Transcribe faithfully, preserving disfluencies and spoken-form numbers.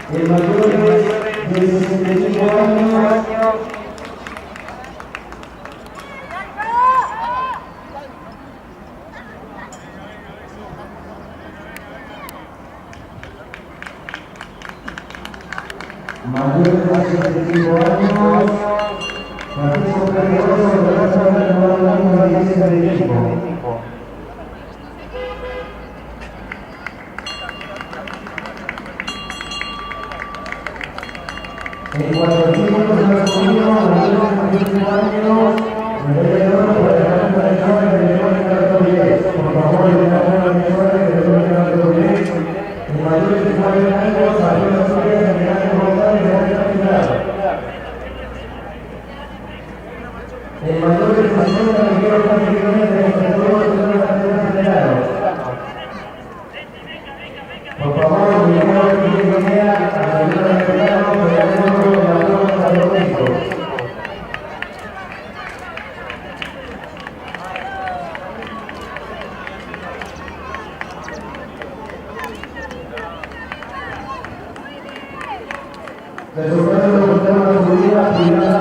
En mayores de sesenta y cinco años. Mayores de sesenta y cinco años, Francisco Pérez Rosso, representante del equipo. En cuatrocientos masculino, mayores de veinticinco años, medalla de oro por la Copa de Chile de Venezuela, por favor, el campeón de Venezuela, de Venezuela, de Venezuela. En mayores de cuarenta años, Gabriel Rodríguez, Alejandro González, de Alta Pilar. En mayores de sesenta, Miguel Ortiz Jiménez, de San Pedro, de San Pedro. Por favor, Miguel Ortiz Jiménez, a la señora Miguel Ortiz Jiménez, de la Plaza de México. Resultado de la última subida, primera